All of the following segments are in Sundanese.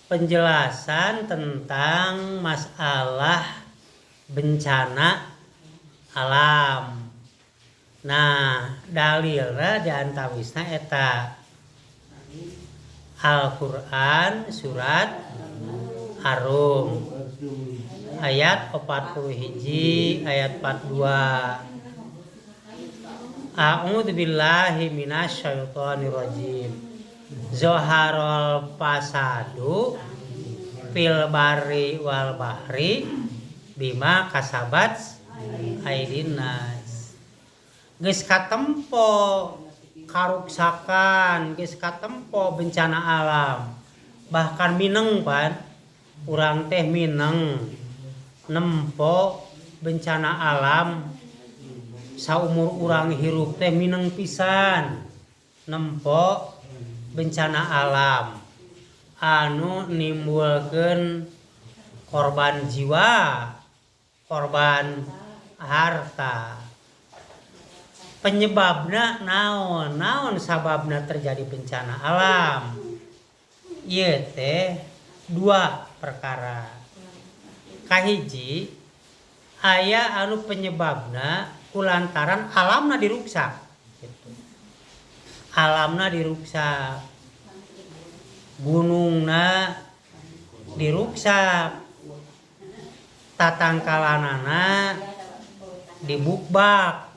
Penjelasan tentang masalah bencana alam. Nah, dalilna di antawisna eta Al-Qur'an surat Ar-Rum ayat 41 ayat 42. A'udzu billahi minasyaitonir rajim. Zaharal fasadu fil barri wal bahri bima kasabat aidin nas. Geus katempo karuksakan, geus katempo bencana alam. Bahkan mineng pan urang teh mineng nempo bencana alam, saumur urang hirup teh mineng pisan nempo bencana alam anu nimbulkeun korban jiwa, korban harta. Penyebabna naon? Naon sababna terjadi bencana alam? Ieu teh dua perkara. Kahiji, aya anu penyebabna kulantaran alamna diruksak gitu. Alamna diruksak, gunungna diruksak, tatangkalanana dibukbak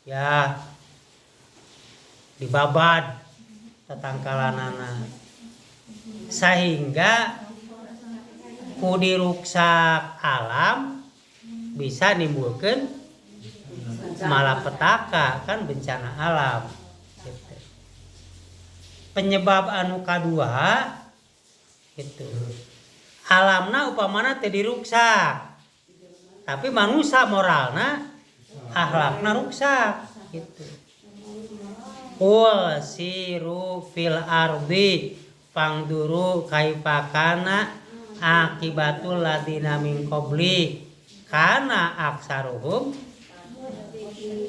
ya, dibabad tatangkalanana, sehingga ku diruksak alam bisa nimbulkeun malapetaka, kan bencana alam gitu. Penyebab anu kadua gitu, alamna upamana teu diruksak tapi manusia moralna, akhlakna ruksak gitu. Qul siru fil ardi fanzhuru kaifa kana akibatul ladina min qabli kana aksaruhum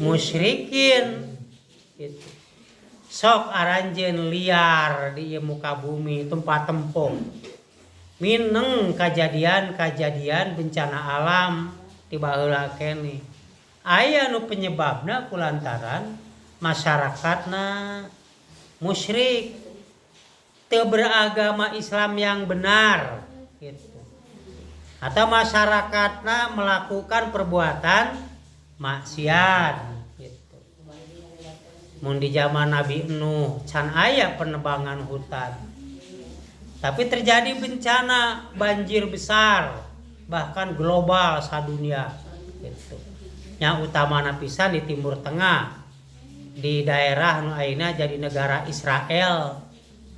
musyrikin gitu. Sok aranjeun liar di ieu muka bumi, tempat tempo mineng kajadian-kajadian bencana alam di baheula keneh aya nu penyebabna kulantaran masyarakatna musyrik, teu beragama Islam yang benar gitu, atau masyarakatna melakukan perbuatan maksiat gitu. Mun di zaman Nabi Nuh can aya penebangan hutan, tapi terjadi bencana banjir besar, bahkan global sadunia gitu. Yang utamana pisan di Timur Tengah, di daerah nu ayeuna jadi negara Israel,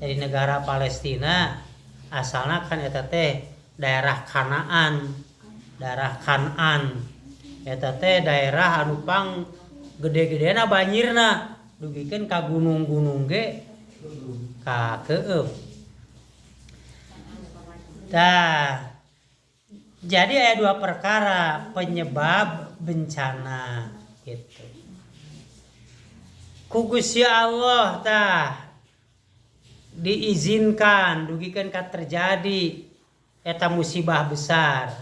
jadi negara Palestina. Asalna kan eta teh daerah Kanaan, daerah Kanaan eta teh daerah anu pang gede-gedena banjirna, dugikeun ka gunung-gunung ge kakeueup. Tah, jadi ada dua perkara penyebab bencana gitu. Ku Gusti Allah tah diizinkan dugikeun ka terjadi eta musibah besar.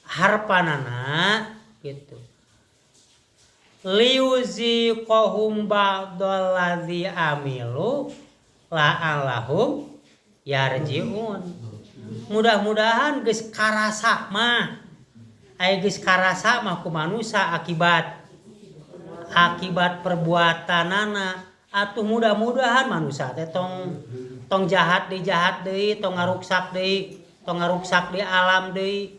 Harpanana gitu. Liyuziqahum ba'dalladzi amilu la'allahum yarji'un. Mudah-mudahan geus karasa mah, aya geus karasa mah ku manusia akibat akibat perbuatanana, atuh mudah-mudahan manusia teh tong tong jahat deui, jahat deui, tong ngaruksak deui, tong ngaruksak di alam deui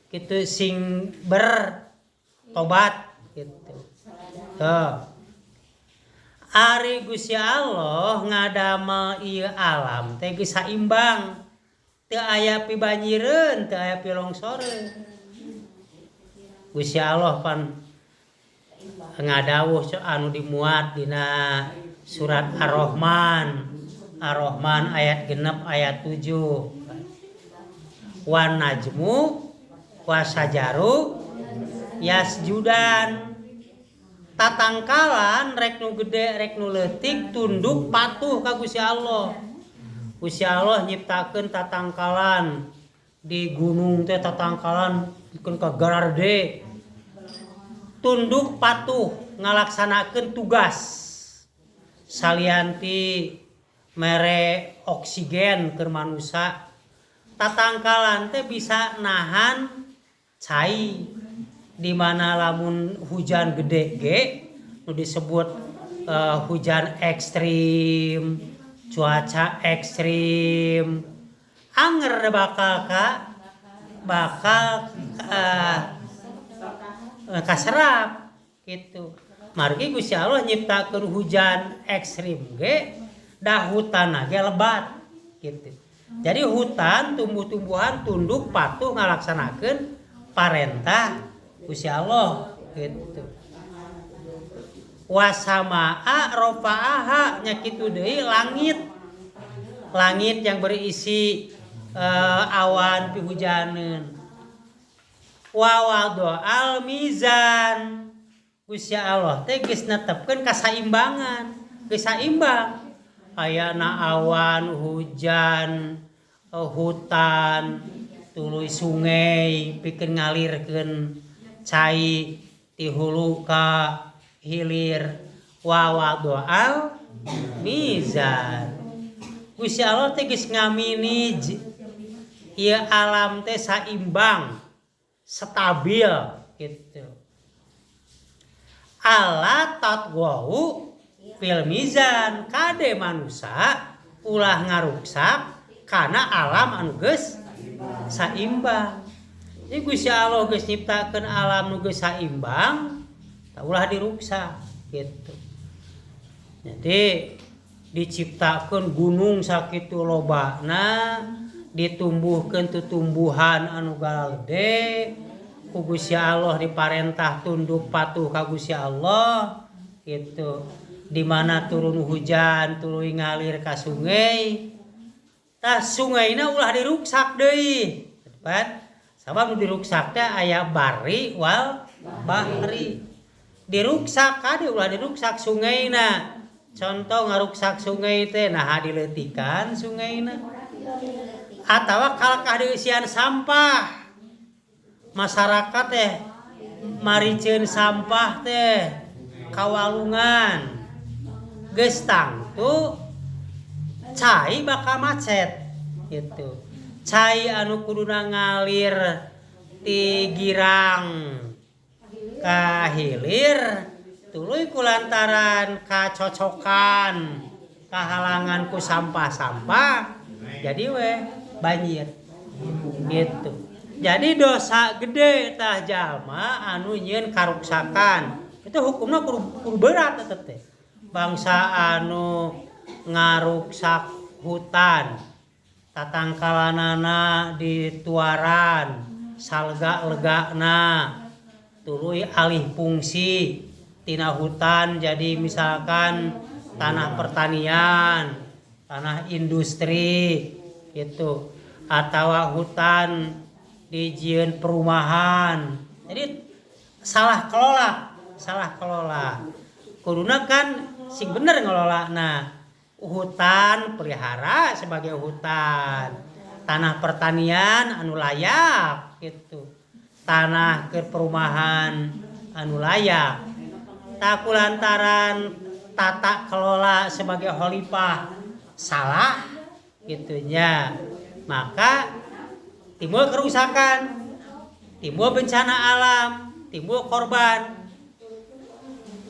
gitu, sing bertobat gitu. Tuh. Ari Gusti Allah ngadamel ieu alam teh geus saimbang, teu aya pibanjireun, teu aya pilongsoreun. Gusti Allah pan ngadawuh anu dimuat dina surat Ar-Rahman, Ar-Rahman ayat 6 ayat 7, wan najmu wasajaru yasjudan. Tatangkalan rek nu gede rek nu leutik tunduk patuh ka Gusti Allah. Gusti Allah nyiptakeun tatangkalan di gunung teh, tatangkalan pikeun ka gararde, tunduk patuh ngalaksanakeun tugas salianti mere oksigen keur manusia. Tatangkalan teh bisa nahan cai, di mana lamun hujan gede ge, nu disebut hujan ekstrim, cuaca ekstrim, anger bakal ka bakal kaserap gitu. Margi Gusti Allah nyiptakeun hujan ekstrim ge da hutan ge lebat gitu. Jadi hutan, tumbuh-tumbuhan tunduk patuh ngalaksanakeun parentah Gusti Allah gitu. Wasamaa rofa'aha, nya kitu deui langit. Langit yang berisi awan pihujaneun. Wa wada'al mizan. Gusti Allah teh geus netepkeun kasaimbangan, geus saimbang. Ayana awan, hujan, hutan, tuluy sungai pikeun ngalirkeun cai ti hulu ka hilir. Wa wada'al mizan. Gusti Allah teh geus ngaminij ieu alam teh saimbang, stabil gitu. Alla tathghau fil mizan, kade manusia ulah ngaruksak kana alam anu geus saimbang. Jadi Gusti Allah geus nyiptakeun alam nu geus saimbang, tah ulah diruksak gitu. Jadi diciptakeun gunung sakitu lobana, ditumbuhkeun tutumbuhan anu galede, ku Gusti Allah diparentah tunduk patuh ka Gusti Allah gitu. Di mana turun hujan tuluy ngalir ka sungai, tah sungaina ulah diruksak deui kan, sabab nu diruksak teh aya barri wal bahri. Diruksak, kade ulah diruksak sungaina. Contoh ngaruksak sungai teh nah dileutikan sungaina atawa kalakah dieusian sampah. Masyarakat teh mariceun sampah teh kawalungan, geus tangtu cai bakal macet gitu. Cai anu kuduna ngalir ti girang ka hilir tuluy kulantaran kacocokan kahalangan ku sampah-sampah, jadi weh banjir gitu. Jadi dosa gede tah jalma anu nyieun karuksakan itu, hukumna kudu berat eta teh. Bangsa anu ngaruksak hutan, tatangkalanana dituaran salga-legana, tuluy alih fungsi tina hutan jadi misalkan tanah pertanian, tanah industri gitu, atau hutan dijieun perumahan. Jadi salah kelola, salah kelola. Kuduna kan sing bener ngelola. Nah, hutan pelihara sebagai hutan, tanah pertanian anu layak gitu, tanah ke perumahan anu layak. Tak lantaran tata kelola sebagai khalifah salah gitunya, maka timbul kerusakan, timbul bencana alam, timbul korban.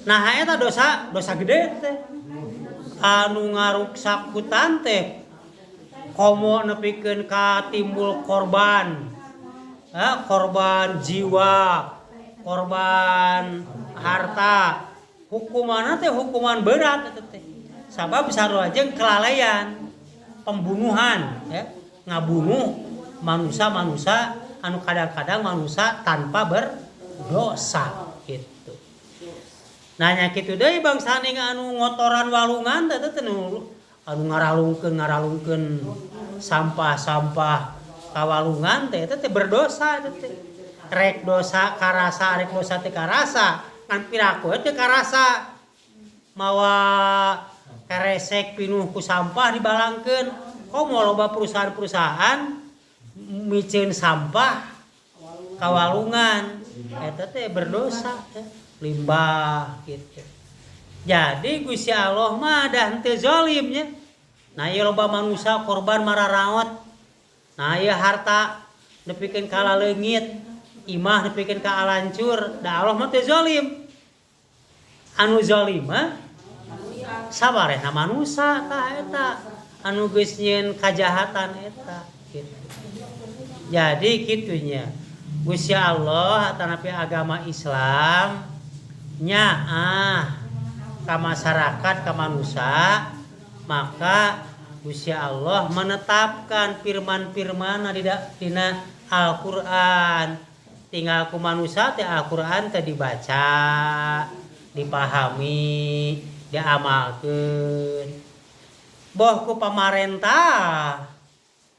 Nah, eta dosa, dosa gede teh. Anu ngaruksak hutan teh komo nepikeun ka timbul korban. Ha, korban jiwa, korban harta. Hukumanna teh hukuman berat eta teh. Sabab sarua jeung kelalaian, pembunuhan ya, ngabunuh manusia-manusia anu kadang-kadang manusia tanpa berdosa gitu. Nanya kitu deui bangsa ning anu ngotoran walungan teh teh, anu ngaralungkeun sampah-sampah ka walungan teh, eta teh berdosa eta teh. Rek dosa karasa, rek dosa teh karasa, ngan piraku teh karasa mawa keresek pinuh ku sampah dibalangkeun. Komo loba perusahaan-perusahaan miceun sampah ka walungan, eta teh berdosa ya. Limbah gitu. Jadi Gusti Allah mah da henteu zalim nya. Nah, ieu loba manusia korban mararaot. Nah, ieu harta nepikeun ka laleungit, imah nepikeun ka alancur, da Allah mah teu zalim. Anu zalim mah sabarehna manusia tah eta anu geus nyieun kajahatan eta gitu. Jadi kitunya. Gusti Allah atanapi agama Islam nyaah ka masyarakat, ka manusia, maka Gusti Allah menetapkan firman-firman dina Al-Qur'an. Tinggal ku manusia teh Al-Qur'an teh dibaca, dipahami, diamalkeun. Boh ku pamarentah,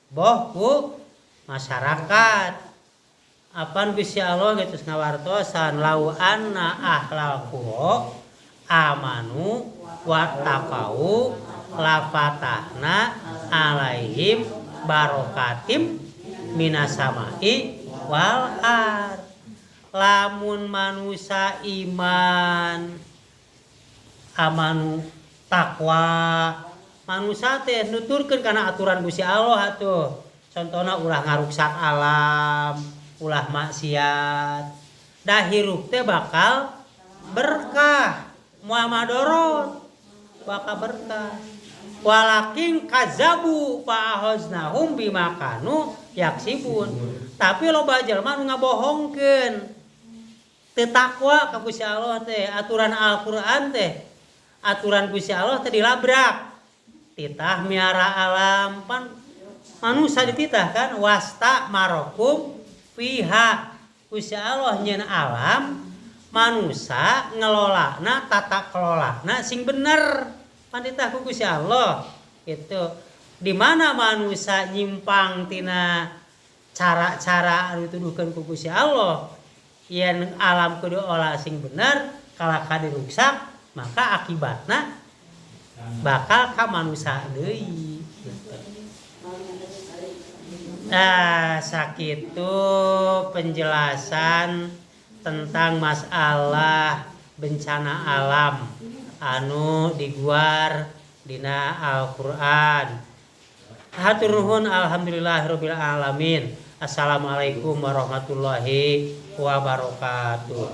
boh ku masyarakat. Apan Gusti Allah geus ngawartosan lau anna ahlal qura amanu wattaqau lafatahna alaihim barokatim minasamai wal ard. Lamun manusia iman, amanu, takwa, manusia teh nuturkeun kana aturan Gusti Allah atuh. Contohna ulah ngaruksak alam, ulah maksiat, dah hirup teh bakal berkah, moal madorot, bakal berkah. Walakin kazabu fa akhaznahum bima kanu yaksibun. Tapi loba jelema nu ngabohongkeun, teu takwa ka Gusti Allah teh, aturan Al-Qur'an teh, aturan Gusti Allah teh dilabrak. Titah miara alam pan manusia dititah kan wasta marokum fiha. Gusti Allah nyeun alam, manusia ngelolana, tata kelolana sing bener, pan dititah ku Gusti Allah itu. Di mana manusia nyimpang tina cara-cara anu dituduhkeun ku Gusti Allah yen alam kudu olah sing bener, kalaka diruksak, maka akibatna bakal ka manusia deui gitu. Nah, sakitu penjelasan tentang masalah bencana alam anu diguar dina Al-Qur'an. Hatur nuhun, alhamdulillahirabbil alamin. Assalamualaikum warahmatullahi wabarakatuh.